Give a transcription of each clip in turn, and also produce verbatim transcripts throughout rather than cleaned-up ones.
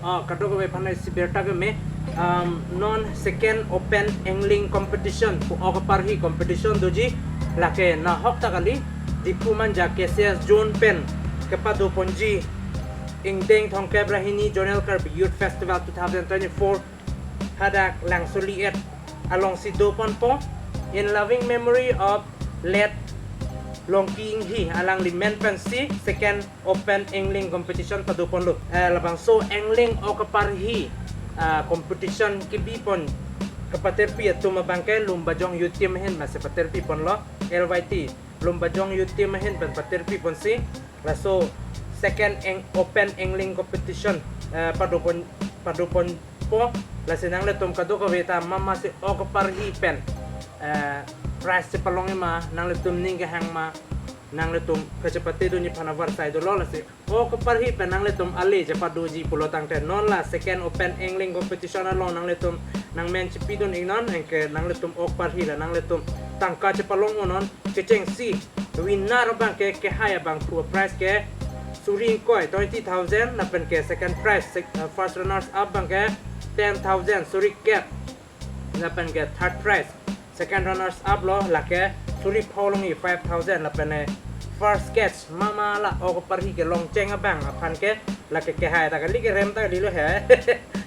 Oh, kadokave aphan isi birta keme, um, non second open angling competition pu ok aparhi competition doji, lake nahok ta kali, Diphu Manja K C S zone pen kepadoponji ingdeng thomkep ra hini Zonal Karbi Youth Festival two thousand twenty-four hadak Langsoli et alongsi doponpo, in loving memory of late Longki Inghi, alangli men pensi second open angling competition padoponlo. Eh, labangso angling ok aparhi, ah, competition kebipon kepaterpi atum abangke Lumbajong Youth Team ahin masi paterpiponlo, L Y T Lumbajong Youth Team ahin pen paterpiponsi laso second ang-, open angling competition, eh, padopon, padoponpo. Lasi nanglitum kadokave ta mamasi ok aparhi pen, eh, prize chepalongji ma, nanglitum ning kehang ma, nanglitum kachepatedunji aphan avarsai dolo. Lasi ok aparhi pen nanglitum ale chepadoji pulo tangte non la second open angling competition along nanglitum nangmen chepidun iknon, anke nanglitum ok aparhi la nanglitum tangka chepalong unnon. Kechengsi winner abangke kehai abangphu prize ke suri ingkoi, twenty thousand, lapen ke second prize, sec-, uh, first runners up abangke ten thousand, suri kep, lapen ke third prize, second runners up lo, lake suri pho longji, five thousand, lapen, eh, first catch mama la ok aparhi kelongcheng abang aphan ke, lake kehai ta kali, kerem ta kalilo he.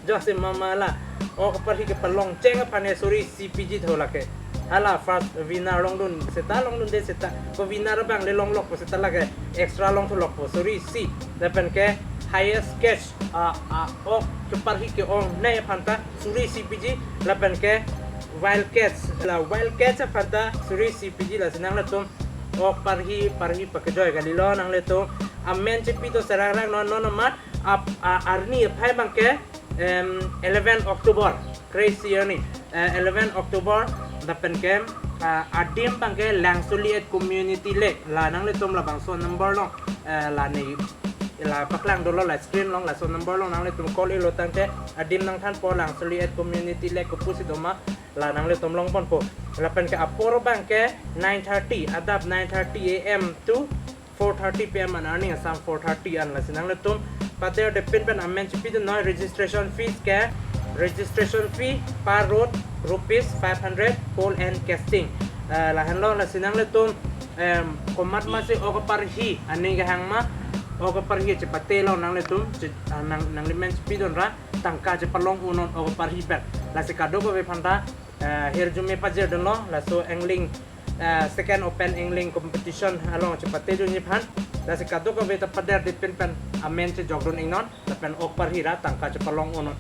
Josi mama la ok aparhi kepalongcheng aphan ke suri isi piji tho lake. Hala first winner longdun seta, longdunde seta, ko winner abang le longlokpo seta lake extra longthu lokpo, suri isi. Lapen ke highest catch, ah, ah, ok keparhi ke-ongnei aphan ta suri isi piji, lapen ke wild catch, la wild catch aphan ta suri isi piji. Lasi nanglitum ok parhi, parhi pakejoi kalilo, nanglitum amen chepi do serang rang non, non amat ap, a, arni aphai abangke, em, eleven October, crazy arni, eh, eleven October, lapen ke, ah, adim abangke Langsoli et Community Lake, la nanglitum labangso number along, eh, la ne, la paklang dolo la screen along, laso number along nanglitum call iklo tangte adim nangthanpo, Langsoli et Community Lake kopusi doma, la nanglitum longponpo. Lapen ke apor abangke nine thirty, adap nine thirty A M to four thirty P M an, arni asam four thirty an. Lasi nanglitum pader depin pen amen chepidun noi. Registration fees ke, registration fee per road rupees five hundred, pole and casting. Eh, lahenlo, lasi nanglitum, em, komat masi ok parhi aning kehang ma, ok parhi chepate lo nanglitum, che-, ah, nang, nanglimen chepidun ra tangka chepalong unnon ok parhi pen. Lasi kadokave aphan ta, eh, hirjume pajirdunlo, laso angling, eh, second open angling competition along chepatedunji aphan. Lasi kadokave ta pader depin pen amen chejokdun iknon, lapen ok parhi ra tangka chepalong unnon.